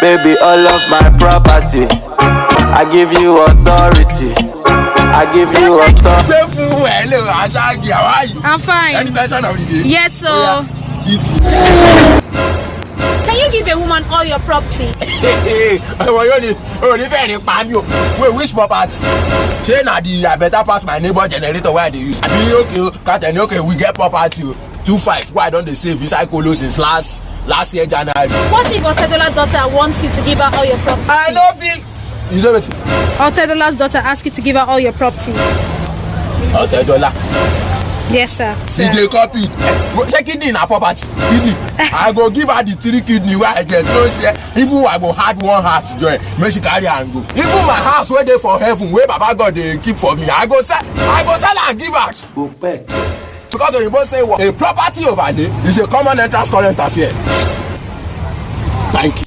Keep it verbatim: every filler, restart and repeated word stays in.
Baby, all of my property. I give you authority. I give you authority. Ṣé fún ẹ lè rà ṣáàgì àwáyé? I'm fine. Any person of the day? Yes, so Eat me. Can you give a woman all your property? Ọmọ yóò ní òní fẹ́ẹ̀ ní pa mí o. Wait, which property? Ṣé na the I better pass my neighbor generator wey I dey use? Àbí okay o, ká tẹ̀ ní okay, we get property o. Two five wey I don dey save inside kolo since last last year January. What if Otedola daughter wants you to give her all your property? I no fit. You say wetin? Otedola's daughter asks you to give her all your property. Otedola. Yes, sir. E dey copy. Ṣé kidney na property? Kidney. I go give her the three kidney wey I get. No share. Even I go add one heart join. Make she carry am go. Even my house wey dey for heaven wey Baba God dey keep for me, I go sell. I go sell am give her. Because oyinbo say what? A property overlay is a common entrance current affair. Thank you.